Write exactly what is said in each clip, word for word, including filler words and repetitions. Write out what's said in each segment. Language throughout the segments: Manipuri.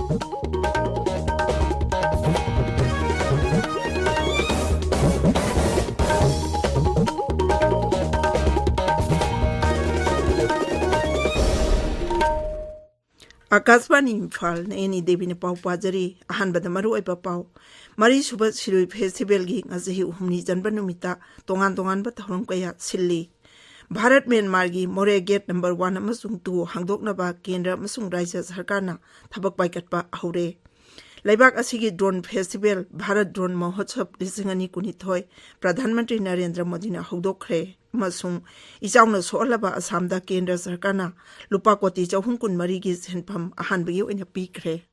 ꯑꯥꯀꯥꯁꯕꯥꯅꯤ ꯏꯝꯐꯥꯜ, ꯅꯦꯅꯤ ꯗꯦꯕꯤꯅ ꯄꯥꯎ ꯄꯥꯖꯔꯤ꯫ ꯑꯍꯥꯟꯕꯗ ꯃꯔꯨꯑꯣꯏꯕ ꯄꯥꯎ꯫ ꯃꯔꯤꯁꯨꯕ ꯁꯤꯔꯣꯏ ꯐꯦꯁꯇꯤꯚꯦꯜꯒꯤ ꯉꯁꯤ ꯍꯨꯝꯅꯤ ꯆꯟꯕ ꯅꯨꯃꯤꯠꯇ ꯇꯣꯉꯥꯟ ꯇꯣꯉꯥꯟꯕ ꯊꯧꯔꯝ ꯀꯌꯥ ꯁꯤꯜꯂꯤ꯫ ꯚꯥꯔꯠ ꯃ꯭ꯌꯥꯟꯃꯥꯔꯒꯤ ꯃꯣꯔꯦ ꯒꯦꯠ ꯅꯝꯕꯔ ꯋꯥꯟ ꯑꯃꯁꯨꯡ ꯇꯨ ꯍꯥꯡꯗꯣꯛꯅꯕ ꯀꯦꯟꯗ꯭ꯔ ꯑꯃꯁꯨꯡ ꯔꯥꯖ꯭ꯌ ꯁꯔꯀꯥꯔꯅ ꯊꯕꯛ ꯄꯥꯏꯈꯠꯄ ꯍꯧꯔꯦ꯫ ꯂꯩꯕꯥꯛ ꯑꯁꯤꯒꯤ ꯗ꯭ꯔꯣꯟ ꯐꯦꯁꯇꯤꯚꯦꯜ ꯚꯥꯔꯠ ꯗ꯭ꯔꯣꯟ ꯃꯍꯣꯠꯁꯕ ꯂꯤꯁꯤꯡ ꯑꯅꯤ ꯀꯨꯟꯅꯤꯊꯣꯏ ꯄ꯭ꯔꯙꯥꯟ ꯃꯟꯇ꯭ꯔꯤ ꯅꯔꯦꯟꯗ꯭ꯔ ꯃꯣꯗꯤꯅ ꯍꯧꯗꯣꯛꯈ꯭ꯔꯦ ꯑꯃꯁꯨꯡ ꯏꯆꯥꯎꯅ ꯁꯣꯛꯍꯜꯂꯕ ꯑꯁꯥꯝꯗ ꯀꯦꯟꯗ꯭ꯔ ꯁꯔꯀꯥꯔꯅ ꯂꯨꯄꯥ ꯀꯣꯇꯤ ꯆꯍꯨꯝ ꯀꯨꯟꯃꯔꯤꯒꯤ ꯁꯦꯟꯐꯝ ꯑꯍꯥꯟꯕꯒꯤ ꯑꯣꯏꯅ ꯄꯤꯈ꯭ꯔꯦ꯫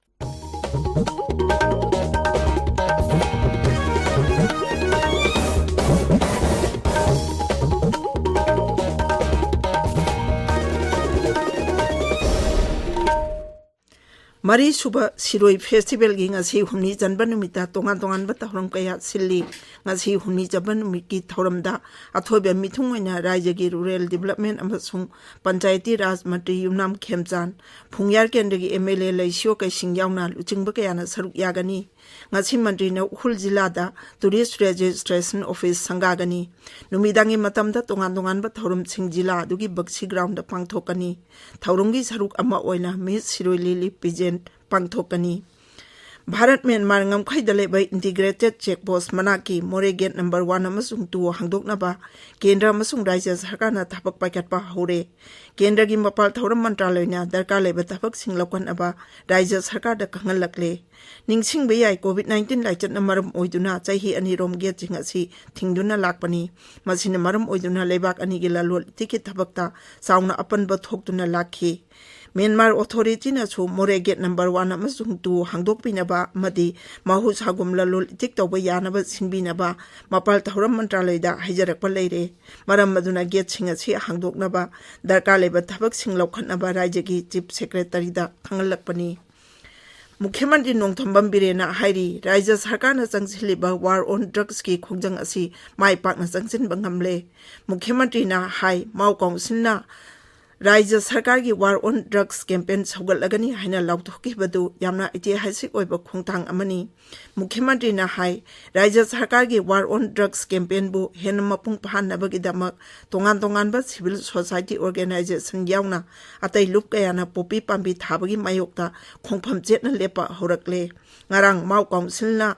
ꯃꯔꯤꯁꯨꯕ ꯁꯤꯔꯣꯏ ꯐꯦꯁꯇꯤꯚꯦꯜꯒꯤ ꯉꯁꯤ ꯍꯨꯝꯅꯤ ꯆꯟꯕ ꯅꯨꯃꯤꯠꯇ ꯇꯣꯉꯥꯟ ꯇꯣꯉꯥꯟꯕ ꯊꯧꯔꯝ ꯀꯌꯥ ꯁꯤꯜꯂꯤ꯫ ꯉꯁꯤ ꯍꯨꯝꯅꯤ ꯆꯟꯕ ꯅꯨꯃꯤꯠꯀꯤ ꯊꯧꯔꯝꯗ ꯑꯊꯣꯏꯕ ꯃꯤꯊꯨꯡ ꯑꯣꯏꯅ ꯔꯥꯖ꯭ꯌꯒꯤ ꯔꯨꯔꯦꯜ ꯗꯤꯚꯂꯞꯃꯦꯟ ꯑꯃꯁꯨꯡ ꯄꯟꯆꯥꯌꯇꯤ ꯔꯥꯖ ꯃꯟꯇ꯭ꯔꯤ ꯌꯨꯝꯅꯥꯝ ꯈꯦꯝꯆꯥꯟ, ꯐꯨꯡꯌꯥꯔ ꯀꯦꯟꯗ꯭ꯔꯒꯤ ꯑꯦꯝ ꯑꯦꯜ ꯑꯦ ꯂꯩꯁꯤꯌꯣ ꯀꯩꯁꯤꯡ ꯌꯥꯎꯅ ꯂꯨꯆꯤꯡꯕ ꯀꯌꯥꯅ ꯁꯔꯨꯛ ꯌꯥꯒꯅꯤ꯫ ꯉꯁꯤ ꯃꯟꯇ꯭ꯔꯤꯅ ꯎꯈ꯭ꯔꯨꯜ ꯖꯤꯂꯥꯗ ꯇꯨꯔꯤꯁ ꯔꯦꯖꯤꯁꯇ꯭ꯔꯦꯁꯟ ꯑꯣꯐꯤꯁ ꯁꯪꯒꯥꯒꯅꯤ꯫ ꯅꯨꯃꯤꯗꯥꯡꯒꯤ ꯃꯇꯝꯗ ꯇꯣꯉꯥꯟ ꯇꯣꯉꯥꯟꯕ ꯊꯧꯔꯝꯁꯤꯡ ꯖꯤꯂꯥ ꯑꯗꯨꯒꯤ ꯕꯛꯁꯤ ꯒ꯭ꯔꯥꯎꯟꯗ ꯄꯥꯡꯊꯣꯛꯀꯅꯤ꯫ ꯊꯧꯔꯝꯒꯤ ꯁꯔꯨꯛ ꯑꯃ ꯑꯣꯏꯅ ꯃꯤꯁ ꯁꯤꯔꯣꯏ ꯂꯤꯂꯤ ꯄꯤꯖꯦꯟ ꯄꯥꯡꯊꯣꯛꯀꯅꯤ꯫ ꯚꯥꯔꯠ ꯃ꯭ꯌꯥꯟꯃꯥꯔ ꯉꯝꯈꯩꯗ ꯂꯩꯕ ꯏꯟꯇꯤꯒ꯭ꯔꯦꯇꯦꯗ ꯆꯦꯛ ꯄꯣꯁ ꯃꯅꯥꯛꯀꯤ ꯃꯣꯔꯦ ꯒꯦꯠ ꯅꯝꯕꯔ ꯋꯥꯟ ꯑꯃꯁꯨꯡ ꯇꯨ ꯍꯥꯡꯗꯣꯛꯅꯕ ꯀꯦꯟꯗ꯭ꯔ ꯑꯃꯁꯨꯡ ꯔꯥꯖ꯭ꯌ ꯁꯔꯀꯥꯔꯅ ꯊꯕꯛ ꯄꯥꯏꯈꯠꯄ ꯍꯧꯔꯦ꯫ ꯀꯦꯟꯗ꯭ꯔꯒꯤ ꯃꯄꯥꯜ ꯊꯧꯔꯝ ꯃꯟꯇ꯭ꯔꯥꯂꯌꯅ ꯗꯔꯀꯥꯔ ꯂꯩꯕ ꯊꯕꯛꯁꯤꯡ ꯂꯧꯈꯠꯅꯕ ꯔꯥꯖ꯭ꯌ ꯁꯔꯀꯥꯔꯗ ꯈꯪꯍꯜꯂꯛꯂꯦ꯫ ꯅꯤꯡꯁꯤꯡꯕ ꯌꯥꯏ, ꯀꯣꯚꯤꯗ ꯅꯥꯏꯟꯇꯤꯟ ꯂꯥꯏꯆꯠꯅ ꯃꯔꯝ ꯑꯣꯏꯗꯨꯅ ꯆꯍꯤ ꯑꯅꯤꯔꯣꯝ ꯒꯦꯠꯁꯤꯡ ꯑꯁꯤ ꯊꯤꯡꯗꯨꯅ ꯂꯥꯛꯄꯅꯤ꯫ ꯃꯁꯤꯅ ꯃꯔꯝ ꯑꯣꯏꯗꯨꯅ ꯂꯩꯕꯥꯛ ꯑꯅꯤꯒꯤ ꯂꯂꯣꯟ ꯏꯇꯤꯛꯀꯤ ꯊꯕꯛꯇ ꯆꯥꯎꯅ ꯑꯄꯟꯕ ꯊꯣꯛꯇꯨꯅ ꯂꯥꯛꯈꯤ꯫ ꯃ꯭ꯌꯥꯟꯃꯥꯔ ꯑꯣꯊꯣꯔꯤꯇꯤꯅꯁꯨ ꯃꯣꯔꯦ ꯒꯦꯠ ꯅꯝꯕꯔ ꯋꯥꯟ ꯑꯃꯁꯨꯡ ꯇꯨ ꯍꯥꯡꯗꯣꯛꯄꯤꯅꯕ ꯑꯃꯗꯤ ꯃꯍꯧꯁꯥꯒꯨꯝ ꯂꯂꯣꯟ ꯏꯇꯤꯛ ꯇꯧꯕ ꯌꯥꯅꯕ ꯁꯤꯟꯕꯤꯅꯕ ꯃꯄꯥꯜ ꯊꯧꯔꯝ ꯃꯟꯇ꯭ꯔꯥꯂꯌꯗ ꯍꯥꯏꯖꯔꯛꯄ ꯂꯩꯔꯦ꯫ ꯃꯔꯝ ꯑꯗꯨꯅ ꯒꯦꯠꯁꯤꯡ ꯑꯁꯤ ꯍꯥꯡꯗꯣꯛꯅꯕ ꯗꯔꯀꯥꯔ ꯂꯩꯕ ꯊꯕꯛꯁꯤꯡ ꯂꯧꯈꯠꯅꯕ ꯔꯥꯖ꯭ꯌꯒꯤ ꯆꯤꯐ ꯁꯦꯀ꯭ꯔꯦꯇꯔꯤꯗ ꯈꯪꯍꯜꯂꯛꯄꯅꯤ꯫ ꯃꯨꯈ꯭ꯌ ꯃꯟꯇ꯭ꯔꯤ ꯅꯣꯡꯊꯣꯝꯕꯝ ꯕꯤꯔꯦꯟꯅ ꯍꯥꯏꯔꯤ, ꯔꯥꯖ꯭ꯌ ꯁꯔꯀꯥꯔꯅ ꯆꯪꯁꯤꯜꯂꯤꯕ ꯋꯥꯔ ꯑꯣꯟ ꯗ꯭ꯔꯒꯁꯀꯤ ꯈꯣꯡꯖꯪ ꯑꯁꯤ ꯃꯥꯏ ꯄꯥꯛꯅ ꯆꯪꯁꯤꯟꯕ ꯉꯝꯂꯦ꯫ ꯃꯨꯈ꯭ꯌ ꯃꯟꯇ꯭ꯔꯤꯅ ꯍꯥꯏ, ꯃꯥꯎ ꯀꯥꯎꯟꯁꯤꯜꯅ ꯔꯥꯖ꯭ꯌ ꯁꯔꯀꯥꯔꯒꯤ War on Drugs campaign ꯁꯧꯒꯠꯂꯒꯅꯤ ꯍꯥꯏꯅ ꯂꯥꯎꯊꯣꯛꯈꯤꯕꯗꯨ ꯌꯥꯝꯅ ꯏꯇꯤꯍꯥꯁꯤꯛ ꯑꯣꯏꯕ ꯈꯣꯡꯊꯥꯡ ꯑꯃꯅꯤ꯫ ꯃꯨꯈ꯭ꯌ ꯃꯟꯇ꯭ꯔꯤꯅ ꯍꯥꯏ, ꯔꯥꯖ꯭ꯌ ꯁꯔꯀꯥꯔꯒꯤ War on Drugs campaignꯕꯨ ꯍꯦꯟꯅ ꯃꯄꯨꯡ ꯐꯥꯍꯟꯅꯕꯒꯤꯗꯃꯛ ꯇꯣꯉꯥꯟ ꯇꯣꯉꯥꯟꯕ civil society organization ꯌꯥꯎꯅ ꯑꯇꯩ ꯂꯨꯞ ꯀꯌꯥꯅ ꯄꯣꯄꯤ ꯄꯥꯝꯕꯤ ꯊꯥꯕꯒꯤ ꯃꯥꯌꯣꯛꯇ ꯈꯣꯡꯐꯝ ꯆꯦꯠꯅ ꯂꯦꯞꯄ ꯍꯧꯔꯛꯂꯦ꯫ ꯉꯔꯥꯡ ꯃꯥꯎ ꯀꯥꯎꯟꯁꯤꯜꯅ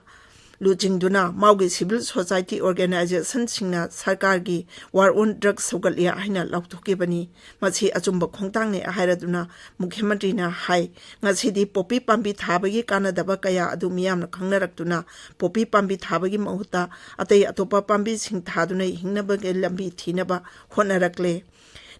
ꯂꯨꯆꯤꯡꯗꯨꯅ ꯃꯥꯎꯒꯤ civil society organizationꯁꯤꯡꯅ ꯁꯔꯀꯥꯔꯒꯤ War on Drugs ꯁꯧꯒꯠꯂꯤ ꯍꯥꯏꯅ ꯂꯥꯎꯊꯣꯛꯈꯤꯕꯅꯤ꯫ ꯃꯁꯤ ꯑꯆꯨꯝꯕ ꯈꯣꯡꯊꯥꯡꯅꯤ ꯍꯥꯏꯔꯗꯨꯅ ꯃꯨꯈ꯭ꯌ ꯃꯟꯇ꯭ꯔꯤꯅ ꯍꯥꯏ, ꯉꯁꯤꯗꯤ ꯄꯣꯄꯤ ꯄꯥꯝꯕꯤ ꯊꯥꯕꯒꯤ ꯀꯥꯟꯅꯗꯕ ꯀꯌꯥ ꯑꯗꯨ ꯃꯤꯌꯥꯝꯅ ꯈꯪꯅꯔꯛꯇꯨꯅ ꯄꯣꯄꯤ ꯄꯥꯝꯕꯤ ꯊꯥꯕꯒꯤ ꯃꯍꯨꯠꯇ ꯑꯇꯩ ꯑꯇꯣꯞꯄ ꯄꯥꯝꯕꯤꯁꯤꯡ ꯊꯥꯗꯨꯅ ꯍꯤꯡꯅꯕꯒꯤ ꯂꯝꯕꯤ ꯊꯤꯅꯕ ꯍꯣꯠꯅꯔꯛꯂꯦ꯫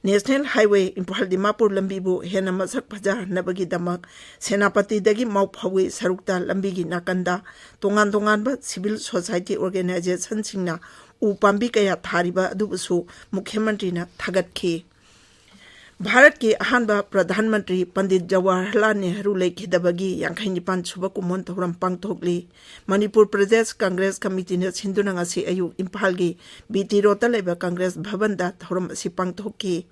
National Highway ꯏꯝꯐꯥꯜ ꯗꯤꯃꯥꯄꯨꯔ ꯂꯝꯕꯤꯕꯨ ꯍꯦꯟꯅ ꯃꯁꯛ ꯐꯖꯍꯟꯅꯕꯒꯤꯗꯃꯛ ꯁꯦꯅꯥꯄꯇꯤꯗꯒꯤ ꯃꯥꯎ ꯐꯥꯎꯒꯤ ꯁꯔꯨꯛꯇ ꯂꯝꯕꯤꯒꯤ ꯅꯥꯀꯟꯗ ꯇꯣꯉꯥꯟ ꯇꯣꯉꯥꯟꯕ civil society organizationꯁꯤꯡꯅ ꯎ ꯄꯥꯝꯕꯤ ꯀꯌꯥ ꯊꯥꯔꯤꯕ ꯑꯗꯨꯕꯨꯁꯨ ꯃꯨꯈ꯭ꯌ ꯃꯟꯇ꯭ꯔꯤꯅ ꯊꯥꯒꯠꯈꯤ꯫ ꯚꯥꯔꯠꯀꯤ ꯑꯍꯥꯟꯕ ꯄ꯭ꯔꯙꯥꯟ ꯃꯟꯇ꯭ꯔꯤ ꯄꯟꯗꯤꯠ ꯖꯋꯥꯍꯔꯂꯥꯜ ꯅꯦꯍꯔꯨ ꯂꯩꯈꯤꯗꯕꯒꯤ ꯌꯥꯡꯈꯩ ꯅꯤꯄꯥꯟ ꯁꯨꯕ ꯀꯨꯝꯑꯣꯟ ꯊꯧꯔꯝ ꯄꯥꯡꯊꯣꯛꯂꯤ꯫ ꯃꯅꯤꯄꯨꯔ ꯄ꯭ꯔꯗꯦꯁ ꯀꯪꯒ꯭ꯔꯦꯁ ꯀꯃꯤꯇꯤꯅ ꯁꯤꯟꯗꯨꯅ ꯉꯁꯤ ꯑꯌꯨꯛ ꯏꯝꯐꯥꯜꯒꯤ ꯕꯤ ꯇꯤ ꯔꯣꯗꯇ ꯂꯩꯕ ꯀꯪꯒ꯭ꯔꯦꯁ ꯚꯕꯟꯗ ꯊꯧꯔꯝ ꯑꯁꯤ ꯄꯥꯡꯊꯣꯛꯈꯤ꯫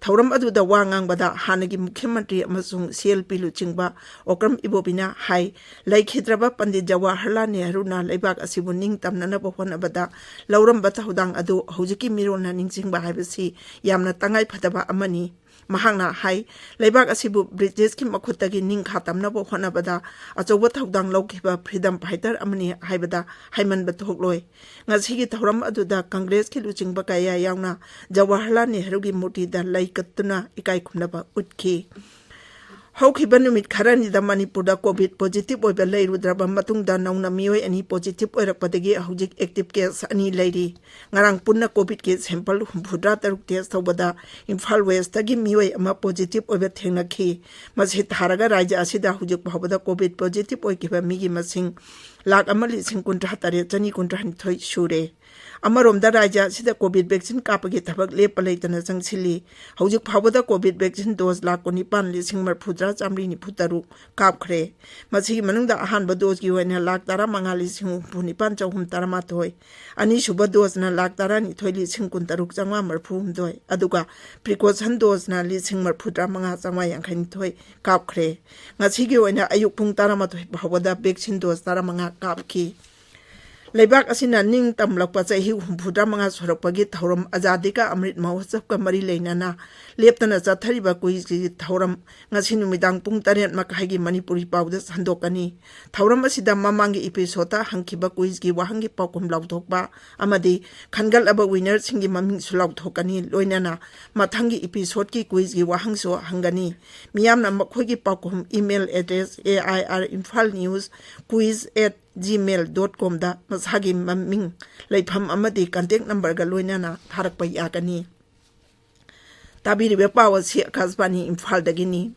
ꯊꯧꯔꯝ ꯑꯗꯨꯗ ꯋꯥ ꯉꯥꯡꯕꯗ ꯍꯥꯟꯅꯒꯤ ꯃꯨꯈ꯭ꯌ ꯃꯟꯇ꯭ꯔꯤ ꯑꯃꯁꯨꯡ ꯁꯤ ꯑꯦꯜ ꯄꯤ ꯂꯨꯆꯤꯡꯕ ꯑꯣꯀ꯭ꯔꯝ ꯏꯕꯣꯕꯤꯅ ꯍꯥꯏ, ꯂꯩꯈꯤꯗ꯭ꯔꯕ ꯄꯟꯗꯤꯠ ꯖꯋꯥꯍꯔꯂꯥꯜ ꯅꯦꯍꯔꯨꯅ ꯂꯩꯕꯥꯛ ꯑꯁꯤꯕꯨ ꯅꯤꯡꯇꯝꯅꯅꯕ ꯍꯣꯠꯅꯕꯗ ꯂꯧꯔꯝꯕ ꯊꯧꯗꯥꯡ ꯑꯗꯨ ꯍꯧꯖꯤꯛꯀꯤ ꯃꯤꯔꯣꯜꯅ ꯅꯤꯡꯁꯤꯡꯕ ꯍꯥꯏꯕꯁꯤ ꯌꯥꯝꯅ ꯇꯉꯥꯏꯐꯗꯕ ꯑꯃꯅꯤ꯫ ꯃꯍꯥꯛꯅ ꯍꯥꯏ, ꯂꯩꯕꯥꯛ ꯑꯁꯤꯕꯨ ꯕ꯭ꯔꯤꯇꯤꯁꯀꯤ ꯃꯈꯨꯠꯇꯒꯤ ꯅꯤꯡꯈꯥ ꯇꯝꯅꯕ ꯍꯣꯠꯅꯕꯗ ꯑꯆꯧꯕ ꯊꯧꯗꯥꯡ ꯂꯧꯈꯤꯕ freedom fighter ꯑꯃꯅꯤ ꯍꯥꯏꯕꯗ ꯍꯥꯏꯃꯟꯕ ꯊꯣꯛꯂꯣꯏ꯫ ꯉꯁꯤꯒꯤ ꯊꯧꯔꯝ ꯑꯗꯨꯗ ꯀꯪꯒ꯭ꯔꯦꯁꯀꯤ ꯂꯨꯆꯤꯡꯕ ꯀꯌꯥ ꯌꯥꯎꯅ ꯖꯋꯥꯍꯔꯂꯥꯜ ꯅꯦꯍꯔꯨꯒꯤ ꯃꯨꯔꯇꯤꯗ ꯂꯩ ꯀꯠꯇꯨꯅ ꯏꯀꯥꯏ ꯈꯨꯝꯅꯕ ꯎꯠꯈꯤ꯫ ꯍꯧꯈꯤꯕ ꯅꯨꯃꯤꯠ ꯈꯔꯅꯤꯗ ꯃꯅꯤꯄꯨꯔꯗ COVID positive ꯑꯣꯏꯕ ꯂꯩꯔꯨꯗ꯭ꯔꯕ ꯃꯇꯨꯡꯗ ꯅꯧꯅ ꯃꯤꯑꯣꯏ ꯑꯅꯤ positive ꯑꯣꯏꯔꯛꯄꯗꯒꯤ ꯍꯧꯖꯤꯛ active case ꯑꯅꯤ ꯂꯩꯔꯤ꯫ ꯉꯔꯥꯡ ꯄꯨꯟꯅ COVIDꯀꯤ sample ꯍꯨꯝꯐꯨꯇꯔꯥ ꯇꯔꯨꯛ test ꯇꯧꯕꯗ ꯏꯝꯐꯥꯜ Westꯇꯒꯤ ꯃꯤꯑꯣꯏ ꯑꯃ positive ꯑꯣꯏꯕ ꯊꯦꯡꯅꯈꯤ꯫ ꯃꯁꯤ ꯊꯥꯔꯒ ꯔꯥꯖ꯭ꯌ ꯑꯁꯤꯗ ꯍꯧꯖꯤꯛ ꯐꯥꯎꯕꯗ COVID positive ꯑꯣꯏꯈꯤꯕ ꯃꯤꯒꯤ ꯃꯁꯤꯡ ꯂꯥꯈ ꯑꯃ ꯂꯤꯁꯤꯡ ꯀꯨꯟꯊ꯭ꯔꯥ ꯇꯔꯦꯠ ꯆꯅꯤ ꯀꯨꯟꯊ꯭ꯔꯥ ꯅꯤꯊꯣꯏ ꯁꯨꯔꯦ꯫ ꯑꯃꯔꯣꯝꯗ ꯔꯥꯖ꯭ꯌ ꯑꯁꯤꯗ COVID vaccine ꯀꯥꯞꯄꯒꯤ ꯊꯕꯛ ꯂꯦꯞꯄ ꯂꯩꯇꯅ ꯆꯪꯁꯤꯜꯂꯤ꯫ ꯍꯧꯖꯤꯛ ꯐꯥꯎꯕꯗ COVID vaccine dose ꯂꯥꯈ ꯀꯨꯟꯅꯤꯄꯥꯟ ꯂꯤꯁꯤꯡ ꯃꯔꯤꯐꯨꯇꯔꯥ ꯆꯥꯃꯔꯤ ꯅꯤꯐꯨ ꯇꯔꯨꯛ ꯀꯥꯞꯈ꯭ꯔꯦ꯫ ꯃꯁꯤꯒꯤ ꯃꯅꯨꯡꯗ ꯑꯍꯥꯟꯕ doseꯀꯤ ꯑꯣꯏꯅ ꯂꯥꯈ ꯇꯔꯥꯃꯉꯥ ꯂꯤꯁꯤꯡ ꯍꯨꯝꯐꯨ ꯅꯤꯄꯥꯟ ꯆꯍꯨꯝ ꯇꯔꯥꯃꯥꯊꯣꯏ, ꯑꯅꯤꯁꯨꯕ doseꯅ ꯂꯥꯈ ꯇꯔꯥꯅꯤꯊꯣꯏ ꯂꯤꯁꯤꯡ ꯀꯨꯟꯇꯔꯨꯛ ꯆꯥꯝꯃꯉꯥ ꯃꯔꯤꯐꯨ ꯍꯨꯝꯗꯣꯏ, ꯑꯗꯨꯒ precaution doseꯅ ꯂꯤꯁꯤꯡ ꯃꯔꯤꯐꯨꯇꯔꯥ ꯃꯉꯥ ꯆꯥꯝꯃꯉꯥ ꯌꯥꯡꯈꯩꯅꯤꯊꯣꯏ ꯀꯥꯞꯈ꯭ꯔꯦ꯫ ꯉꯁꯤꯒꯤ ꯑꯣꯏꯅ ꯑꯌꯨꯛ ꯄꯨꯡ ꯇꯔꯥꯃꯥꯊꯣꯏ ꯐꯥꯎꯕꯗ vaccine dose ꯇꯔꯥꯃꯉꯥ ꯀꯥꯞꯈꯤ꯫ ꯂꯩꯕꯥꯛ ꯑꯁꯤꯅ ꯅꯤꯡꯇꯝꯂꯛꯄ ꯆꯍꯤ ꯍꯨꯝꯐꯨꯇꯔꯥ ꯃꯉꯥ ꯁꯨꯔꯛꯄꯒꯤ ꯊꯧꯔꯝ ꯑꯖꯥꯗꯤ ꯀꯥ ꯑꯃ꯭ꯔꯤꯠ ꯃꯍꯣꯠꯁꯕꯀ ꯃꯔꯤ ꯂꯩꯅꯅ ꯂꯦꯞꯇꯅ ꯆꯠꯊꯔꯤꯕ quiz ꯀꯤ ꯊꯧꯔꯝ ꯉꯁꯤ ꯅꯨꯃꯤꯗꯥꯡ ꯄꯨꯡ ꯇꯔꯦꯠ ꯃꯈꯥꯏꯒꯤ ꯃꯅꯤꯄꯨꯔꯤ ꯄꯥꯎꯗ ꯁꯟꯗꯣꯛꯀꯅꯤ꯫ ꯊꯧꯔꯝ ꯑꯁꯤꯗ ꯃꯃꯥꯡꯒꯤ episodeꯇ ꯍꯪꯈꯤꯕ quiz ꯀꯤ ꯋꯥꯍꯪꯒꯤ ꯄꯥꯎꯈꯨꯝ ꯂꯥꯎꯊꯣꯛꯄ ꯑꯃꯗꯤ ꯈꯟꯒꯠꯂꯕ winnerꯁꯤꯡꯒꯤ ꯃꯃꯤꯡꯁꯨ ꯂꯥꯎꯊꯣꯛꯀꯅꯤ꯫ ꯂꯣꯏꯅꯅ ꯃꯊꯪꯒꯤ episodeꯀꯤ quiz ꯀꯤ ꯋꯥꯍꯪꯁꯨ ꯍꯪꯒꯅꯤ꯫ ꯃꯤꯌꯥꯝꯅ ꯃꯈꯣꯏꯒꯤ ꯄꯥꯎꯈꯨꯝ email address A I R imphal news quiz at gmail dot comꯗ ꯃꯁꯥꯒꯤ ꯃꯃꯤꯡ, ꯂꯩꯐꯝ ꯑꯃꯗꯤ contact numberꯒ ꯂꯣꯏꯅꯅ ꯊꯥꯔꯛꯄ ꯌꯥꯒꯅꯤ꯫ ꯇꯥꯕꯤꯔꯤꯕ ꯄꯥꯎ ꯑꯁꯤ ꯑꯀꯥꯁꯕꯥꯅꯤ ꯏꯝꯐꯥꯜꯗꯒꯤꯅꯤ꯫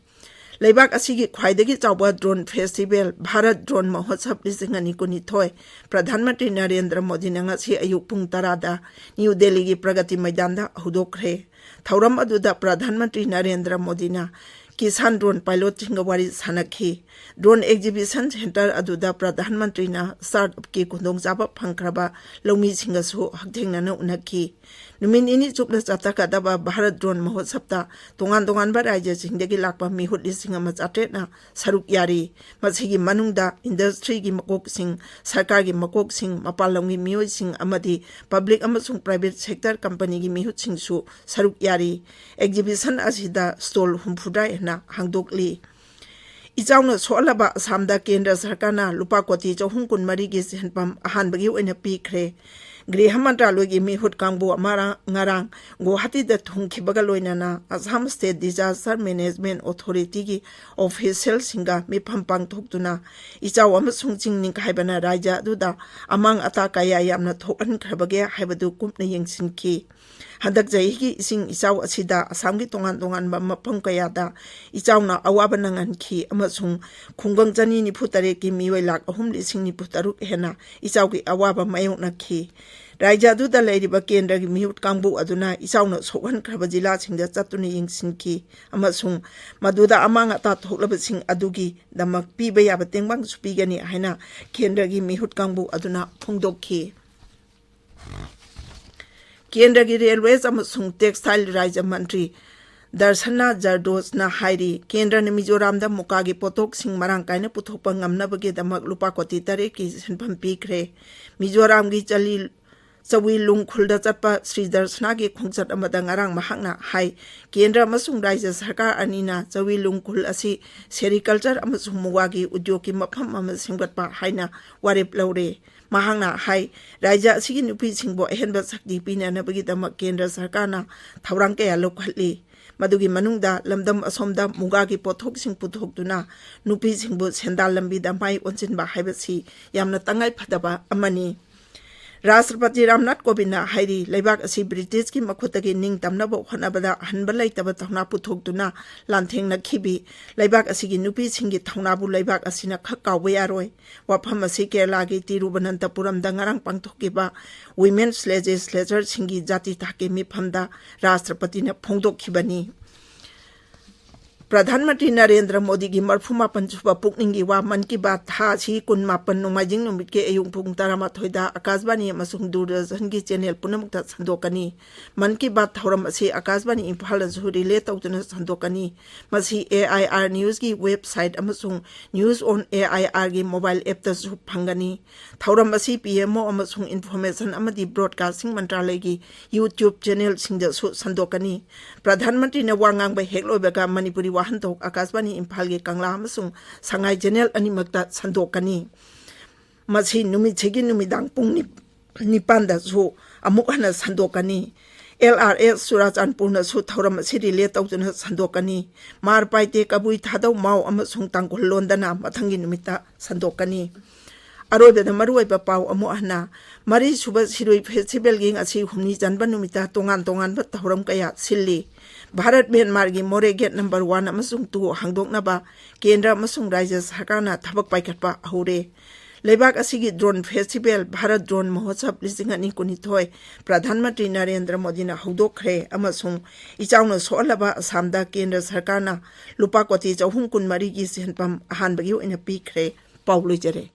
ꯂꯩꯕꯥꯛ ꯑꯁꯤꯒꯤ ꯈ꯭ꯋꯥꯏꯗꯒꯤ ꯆꯥꯎꯕ drone festival ꯚꯥꯔꯠ drone ꯃꯍꯣꯠꯁꯕ ꯂꯤꯁꯤꯡ ꯑꯅꯤ ꯀꯨꯟꯅꯤꯊꯣꯏ ꯄ꯭ꯔꯙꯥꯟ ꯃꯟꯇ꯭ꯔꯤ ꯅꯔꯦꯟꯗ꯭ꯔ ꯃꯣꯗꯤꯅ ꯉꯁꯤ ꯑꯌꯨꯛ ꯄꯨꯡ ꯇꯔꯥꯗ ꯅ꯭ꯌꯨ ꯗꯦꯜꯂꯤꯒꯤ ꯄ꯭ꯔꯒꯇꯤ ꯃꯩꯗꯥꯟꯗ ꯍꯧꯗꯣꯛꯈ꯭ꯔꯦ꯫ ꯊꯧꯔꯝ ꯑꯗꯨꯗ ꯄ꯭ꯔꯙꯥꯟ ꯃꯟꯇ꯭ꯔꯤ ꯅꯔꯦꯟꯗ꯭ꯔ ꯃꯣꯗꯤꯅ ꯀꯤꯁꯥꯟ drone pilotꯁꯤꯡꯒ ꯋꯥꯔꯤ ꯁꯥꯟꯅꯈꯤ꯫ Drone exhibition centre ꯑꯗꯨꯗ ꯄ꯭ꯔꯙꯥꯟ ꯃꯟꯇ꯭ꯔꯤꯅ startupꯀꯤ ꯈꯨꯗꯣꯡꯆꯥꯕ ꯐꯪꯈ꯭ꯔꯕ ꯂꯧꯃꯤꯁꯤꯡꯒꯁꯨ ꯍꯛꯊꯦꯡꯅꯅ ꯎꯅꯈꯤ꯫ ꯅꯨꯃꯤꯠ ꯅꯤꯅꯤ ꯆꯨꯞꯅ ꯆꯠꯊꯒꯗꯕ ꯚꯥꯔꯠ drone ꯃꯍꯣꯠꯁꯕꯇ ꯇꯣꯉꯥꯟ ꯇꯣꯉꯥꯟꯕ ꯔꯥꯖ꯭ꯌꯁꯤꯡꯗꯒꯤ ꯂꯥꯛꯄ ꯃꯤꯍꯨꯠ ꯂꯤꯁꯤꯡ ꯑꯃ ꯆꯥꯇ꯭ꯔꯦꯠꯅ ꯁꯔꯨꯛ ꯌꯥꯔꯤ꯫ ꯃꯁꯤꯒꯤ ꯃꯅꯨꯡꯗ industryꯒꯤ ꯃꯀꯣꯛꯁꯤꯡ, ꯁꯔꯀꯥꯔꯒꯤ ꯃꯀꯣꯛꯁꯤꯡ, ꯃꯄꯥꯟ ꯂꯝꯒꯤ ꯃꯤꯑꯣꯏꯁꯤꯡ ꯑꯃꯗꯤ public ꯑꯃꯁꯨꯡ private sector companyꯒꯤ ꯃꯤꯍꯨꯠꯁꯤꯡꯁꯨ ꯁꯔꯨꯛ ꯌꯥꯔꯤ꯫ Exhibition ꯑꯁꯤꯗ stall ꯍꯨꯝꯐꯨꯇꯔꯥ ꯍꯦꯟꯅ ꯍꯥꯡꯗꯣꯛꯂꯤ꯫ ꯏꯆꯥꯎꯅ ꯁꯣꯛꯍꯜꯂꯕ ꯑꯁꯥꯝꯗ ꯀꯦꯟꯗ꯭ꯔ ꯁꯔꯀꯥꯔꯅ ꯂꯨꯄꯥ ꯀꯣꯇꯤ ꯆꯍꯨꯝ ꯀꯨꯟꯃꯔꯤꯒꯤ ꯁꯦꯟꯐꯝ ꯑꯍꯥꯟꯕꯒꯤ ꯑꯣꯏꯅ ꯄꯤꯈ꯭ꯔꯦ꯫ ꯒ꯭ꯔꯤꯍ ꯃꯟꯇ꯭ꯔꯥꯂꯣꯏꯒꯤ ꯃꯤꯍꯨꯠ ꯀꯥꯡꯕꯨ ꯑꯃꯅ ꯉꯔꯥꯡ ꯒꯨꯋꯥꯍꯥꯇꯤꯗ ꯊꯨꯡꯈꯤꯕꯒ ꯂꯣꯏꯅꯅ ꯑꯁꯥꯝ State Disaster Management Authorityꯒꯤ officialꯁꯤꯡꯒ ꯃꯤꯐꯝ ꯄꯥꯡꯊꯣꯛꯇꯨꯅ ꯏꯆꯥꯎ ꯑꯃꯁꯨꯡ ꯆꯤꯡ ꯅꯤꯡꯈꯥꯏꯕꯅ ꯔꯥꯖ꯭ꯌ ꯑꯗꯨꯗ ꯑꯃꯥꯡ ꯑꯇꯥ ꯀꯌꯥ ꯌꯥꯝꯅ ꯊꯣꯛꯍꯟꯈ꯭ꯔꯕꯒꯦ ꯍꯥꯏꯕꯗꯨ ꯀꯨꯞꯅ ꯌꯦꯡꯁꯤꯟꯈꯤ꯫ ꯍꯟꯗꯛ ꯆꯍꯤꯒꯤ ꯏꯁꯤꯡ ꯏꯆꯥꯎ ꯑꯁꯤꯗ ꯑꯁꯥꯝꯒꯤ ꯇꯣꯉꯥꯟ ꯇꯣꯉꯥꯟꯕ ꯃꯐꯝ ꯀꯌꯥꯗ ꯏꯆꯥꯎꯅ ꯑꯋꯥꯕ ꯅꯪꯍꯟꯈꯤ ꯑꯃꯁꯨꯡ ꯈꯨꯡꯒꯪ ꯆꯅꯤ ꯅꯤꯐꯨ ꯇꯔꯦꯠꯀꯤ ꯃꯤꯑꯣꯏ ꯂꯥꯈ ꯑꯍꯨꯝ ꯂꯤꯁꯤꯡ ꯅꯤꯐꯨ ꯇꯔꯨꯛ ꯍꯦꯟꯅ ꯏꯆꯥꯎꯒꯤ ꯑꯋꯥꯕ ꯃꯥꯌꯣꯛꯅꯈꯤ꯫ ꯔꯥꯖ꯭ꯌ ꯑꯗꯨꯗ ꯂꯩꯔꯤꯕ ꯀꯦꯟꯗ꯭ꯔꯒꯤ ꯃꯤꯍꯨꯠ ꯀꯥꯡꯕꯨ ꯑꯗꯨꯅ ꯏꯆꯥꯎꯅ ꯁꯣꯛꯍꯟꯈ꯭ꯔꯕ ꯖꯤꯂꯥꯁꯤꯡꯗ ꯆꯠꯇꯨꯅ ꯌꯦꯡꯁꯤꯟꯈꯤ ꯑꯃꯁꯨꯡ ꯃꯗꯨꯗ ꯑꯃꯥꯡ ꯑꯇꯥ ꯊꯣꯛꯂꯕꯁꯤꯡ ꯑꯗꯨꯒꯤꯗꯃꯛ ꯄꯤꯕ ꯌꯥꯕ ꯇꯦꯡꯕꯥꯡꯁꯨ ꯄꯤꯒꯅꯤ ꯍꯥꯏꯅ ꯀꯦꯟꯗ꯭ꯔꯒꯤ ꯃꯤꯍꯨꯠ ꯀꯥꯡꯕꯨ ꯑꯗꯨꯅ ꯐꯣꯡꯗꯣꯛꯈꯤ꯫ ꯀꯦꯟꯗ꯭ꯔꯒꯤ ꯔꯦꯜꯋꯦꯖ ꯑꯃꯁꯨꯡ ꯇꯦꯛꯁꯇꯥꯏꯜ ꯔꯥꯖ꯭ꯌ ꯃꯟꯇ꯭ꯔꯤ ꯗꯔꯁꯅꯥ ꯖꯔꯗꯣꯁꯅ ꯍꯥꯏꯔꯤ, ꯀꯦꯟꯗ꯭ꯔꯅ ꯃꯤꯖꯣꯔꯥꯝꯗ ꯃꯨꯀꯥꯒꯤ ꯄꯣꯠꯊꯣꯛꯁꯤꯡ ꯃꯔꯥꯡ ꯀꯥꯏꯅ ꯄꯨꯊꯣꯛꯄ ꯉꯝꯅꯕꯒꯤꯗꯃꯛ ꯂꯨꯄꯥ ꯀꯣꯇꯤ ꯇꯔꯦꯠꯀꯤ ꯁꯦꯟꯐꯝ ꯄꯤꯈ꯭ꯔꯦ꯫ ꯃꯤꯖꯣꯔꯥꯝꯒꯤ ꯆꯂꯤ ꯆꯋꯤ ꯂꯨꯡꯈꯨꯜꯗ ꯆꯠꯄ ꯁ꯭ꯔꯤ ꯗꯔꯁꯅꯥꯒꯤ ꯈꯣꯡꯆꯠ ꯑꯃꯗ ꯉꯔꯥꯡ ꯃꯍꯥꯛꯅ ꯍꯥꯏ, ꯀꯦꯟꯗ꯭ꯔ ꯑꯃꯁꯨꯡ ꯔꯥꯖ꯭ꯌ ꯁꯔꯀꯥꯔ ꯑꯅꯤꯅ ꯆꯋꯤ ꯂꯨꯡꯈꯨꯜ ꯑꯁꯤ ꯁꯦꯔꯤꯀꯜꯆꯔ ꯑꯃꯁꯨꯡ ꯃꯨꯒꯥꯒꯤ ꯎꯗ꯭ꯌꯣꯒꯀꯤ ꯃꯐꯝ ꯑꯃ ꯁꯦꯝꯒꯠꯄ ꯍꯥꯏꯅ ꯋꯥꯔꯦꯞ ꯂꯧꯔꯦ꯫ ꯃꯍꯥꯛꯅ ꯍꯥꯏ, ꯔꯥꯖ꯭ꯌ ꯑꯁꯤꯒꯤ ꯅꯨꯄꯤꯁꯤꯡꯕꯨ ꯑꯍꯦꯟꯕ ꯁꯛꯇꯤ ꯄꯤꯅꯅꯕꯒꯤꯗꯃꯛ ꯀꯦꯟꯗ꯭ꯔ ꯁꯔꯀꯥꯔꯅ ꯊꯧꯔꯥꯡ ꯀꯌꯥ ꯂꯧꯈꯠꯂꯤ꯫ ꯃꯗꯨꯒꯤ ꯃꯅꯨꯡꯗ ꯂꯝꯗꯝ ꯑꯁꯣꯝꯗ ꯃꯨꯒꯥꯒꯤ ꯄꯣꯠꯊꯣꯛꯁꯤꯡ ꯄꯨꯊꯣꯛꯇꯨꯅ ꯅꯨꯄꯤꯁꯤꯡꯕꯨ ꯁꯦꯟꯗꯥꯟ ꯂꯝꯕꯤꯗ ꯃꯥꯏ ꯑꯣꯟꯁꯤꯟꯕ ꯍꯥꯏꯕꯁꯤ ꯌꯥꯝꯅ ꯇꯉꯥꯏ ꯐꯗꯕ ꯑꯃꯅꯤ꯫ ꯔꯥꯁꯇ꯭ꯔꯄꯇꯤ ꯔꯥꯝꯅꯥꯊ ꯀꯣꯕꯤꯟꯗꯅ ꯍꯥꯏꯔꯤ, ꯂꯩꯕꯥꯛ ꯑꯁꯤ ꯕ꯭ꯔꯤꯇꯤꯁꯀꯤ ꯃꯈꯨꯠꯇꯒꯤ ꯅꯤꯡꯇꯝꯅꯕ ꯍꯣꯠꯅꯕꯗ ꯑꯍꯟꯕ ꯂꯩꯇꯕ ꯊꯧꯅꯥ ꯄꯨꯊꯣꯛꯇꯨꯅ ꯂꯥꯟꯊꯦꯡꯅꯈꯤꯕꯤ ꯂꯩꯕꯥꯛ ꯑꯁꯤꯒꯤ ꯅꯨꯄꯤꯁꯤꯡꯒꯤ ꯊꯧꯅꯥꯕꯨ ꯂꯩꯕꯥꯛ ꯑꯁꯤꯅ ꯈꯛ ꯀꯥꯎꯕ ꯌꯥꯔꯣꯏ꯫ ꯋꯥꯐꯝ ꯑꯁꯤ ꯀꯦꯔꯂꯥꯒꯤ ꯇꯤꯔꯨꯕꯅꯟꯇꯄꯨꯔꯝꯗ ꯉꯔꯥꯡ ꯄꯥꯡꯊꯣꯛꯈꯤꯕ Women's Legislatorꯁꯤꯡꯒꯤ ꯖꯥꯇꯤ ꯊꯥꯛꯀꯤ ꯃꯤꯐꯝꯗ ꯔꯥꯁꯇ꯭ꯔꯄꯇꯤꯅ ꯐꯣꯡꯗꯣꯛꯈꯤꯕꯅꯤ꯫ ꯄ꯭ꯔꯙꯥꯟ ꯃꯟꯇ꯭ꯔꯤ ꯅꯔꯦꯟꯗ꯭ꯔ ꯃꯣꯗꯤꯒꯤ ꯃꯔꯐꯨ ꯃꯥꯄꯟ ꯁꯨꯕ ꯄꯨꯛꯅꯤꯡꯒꯤ ꯋꯥ ꯃꯟ ꯀꯤ ꯕꯥꯠ ꯊꯥ ꯑꯁꯤ ꯀꯨꯟ ꯃꯥꯄꯟ ꯅꯣꯡꯃꯥꯏꯖꯤꯡ ꯅꯨꯃꯤꯠꯀꯤ ꯑꯌꯨꯛ ꯄꯨꯡ ꯇꯔꯥꯃꯥꯊꯣꯏꯗ ꯑꯀꯥꯁꯕꯥꯅꯤ ꯑꯃꯁꯨꯡ ꯗꯨꯔꯗꯔꯁꯟꯒꯤ ꯆꯦꯅꯦꯜ ꯄꯨꯝꯅꯃꯛꯇ ꯁꯟꯗꯣꯛꯀꯅꯤ꯫ ꯃꯟ ꯀꯤ ꯕꯥꯠ ꯊꯧꯔꯝ ꯑꯁꯤ ꯑꯀꯥꯁꯕꯥꯅꯤ ꯏꯝꯐꯥꯜꯗꯁꯨ ꯔꯤꯂꯦ ꯇꯧꯗꯨꯅ ꯁꯟꯗꯣꯛꯀꯅꯤ꯫ ꯃꯁꯤ AIR Newsꯀꯤ website ꯑꯃꯁꯨꯡ News on AIRꯒꯤ mobile appꯇꯁꯨ ꯐꯪꯒꯅꯤ꯫ ꯊꯧꯔꯝ ꯑꯁꯤ PMO ꯑꯃꯁꯨꯡ Information ꯑꯃꯗꯤ Broadcasting ꯃꯟꯇ꯭ꯔꯥꯂꯌꯒꯤ YouTube channelꯁꯤꯡꯗꯁꯨ ꯁꯟꯗꯣꯛꯀꯅꯤ꯫ ꯄ꯭ꯔꯙꯥꯟ ꯃꯟꯇ꯭ꯔꯤꯅ ꯋꯥ ꯉꯥꯡꯕ ꯍꯦꯛ ꯂꯣꯏꯕꯒ ꯃꯅꯤꯄꯨꯔꯤ ꯋꯥꯍꯟꯊꯣꯛ ꯑꯀꯥꯁꯕꯥꯅꯤ ꯏꯝꯐꯥꯜꯒꯤ ꯀꯪꯂꯥ ꯑꯃꯁꯨꯡ ꯁꯉꯥꯏ channel ꯑꯅꯤꯃꯛꯇ ꯁꯟꯗꯣꯛꯀꯅꯤ꯫ ꯃꯁꯤ ꯅꯨꯃꯤꯠꯁꯤꯒꯤ ꯅꯨꯃꯤꯗꯥꯡ ꯄꯨꯡ ꯅꯤ-, ꯅꯤꯄꯥꯟꯗꯁꯨ ꯑꯃꯨꯛ ꯍꯟꯅ ꯁꯟꯗꯣꯛꯀꯅꯤ꯫ LRS ꯆꯨꯔꯥꯆꯥꯟꯄꯨꯔꯅꯁꯨ ꯊꯧꯔꯝ ꯑꯁꯤ ꯔꯤꯂꯦ ꯇꯧꯗꯨꯅ ꯁꯟꯗꯣꯛꯀꯅꯤ꯫ ꯃꯥꯔ ꯄꯥꯏꯇꯦ, ꯀꯕꯨꯏ, ꯊꯥꯗꯧ, ꯃꯥꯎ ꯑꯃꯁꯨꯡ ꯇꯥꯡꯈꯨꯜ ꯂꯣꯟꯗꯅ ꯃꯊꯪꯒꯤ ꯅꯨꯃꯤꯠꯇ ꯁꯟꯗꯣꯛꯀꯅꯤ꯫ ꯑꯔꯣꯏꯕꯗ ꯃꯔꯨꯑꯣꯏꯕ ꯄꯥꯎ ꯑꯃꯨꯛ ꯍꯟꯅ, ꯃꯔꯤꯁꯨꯕ ꯁꯤꯔꯨꯏ festivalꯒꯤ ꯉꯁꯤ ꯍꯨꯝꯅꯤ ꯆꯟꯕ ꯅꯨꯃꯤꯠꯇ ꯇꯣꯉꯥꯟ ꯇꯣꯉꯥꯟꯕ ꯊꯧꯔꯝ ꯀꯌꯥ ꯁꯤꯜꯂꯤ꯫ ꯚꯥꯔꯠ ꯃ꯭ꯌꯥꯟꯃꯥꯔꯒꯤ ꯃꯣꯔꯦ gate number one ꯑꯃꯁꯨꯡ two ꯍꯥꯡꯗꯣꯛꯅꯕ ꯀꯦꯟꯗ꯭ꯔ ꯑꯃꯁꯨꯡ ꯔꯥꯖ꯭ꯌ ꯁꯔꯀꯥꯔꯅ ꯊꯕꯛ ꯄꯥꯏꯈꯠꯄ ꯍꯧꯔꯦ꯫ ꯂꯩꯕꯥꯛ ꯑꯁꯤꯒꯤ ꯗ꯭ꯔꯣꯟ ꯐꯦꯁꯇꯤꯚꯦꯜ ꯚꯥꯔꯠ ꯗ꯭ꯔꯣꯟ ꯃꯍꯣꯠꯁꯕ ꯂꯤꯁꯤꯡ ꯑꯅꯤ ꯀꯨꯟꯅꯤꯊꯣꯏ ꯄ꯭ꯔꯙꯥꯟ ꯃꯟꯇ꯭ꯔꯤ ꯅꯔꯦꯟꯗ꯭ꯔ ꯃꯣꯗꯤꯅ ꯍꯧꯗꯣꯛꯈ꯭ꯔꯦ ꯑꯃꯁꯨꯡ ꯏꯆꯥꯎꯅ ꯁꯣꯛꯍꯜꯂꯕ ꯑꯁꯥꯝꯗ ꯀꯦꯟꯗ꯭ꯔ ꯁꯔꯀꯥꯔꯅ ꯂꯨꯄꯥ ꯀꯣꯇꯤ ꯆꯍꯨꯝ ꯀꯨꯟꯃꯔꯤꯒꯤ ꯁꯦꯟꯐꯝ ꯑꯍꯥꯟꯕꯒꯤ ꯑꯣꯏꯅ ꯄꯤꯈ꯭ꯔꯦ꯫ ꯄꯥꯎ ꯂꯣꯏꯖꯔꯦ꯫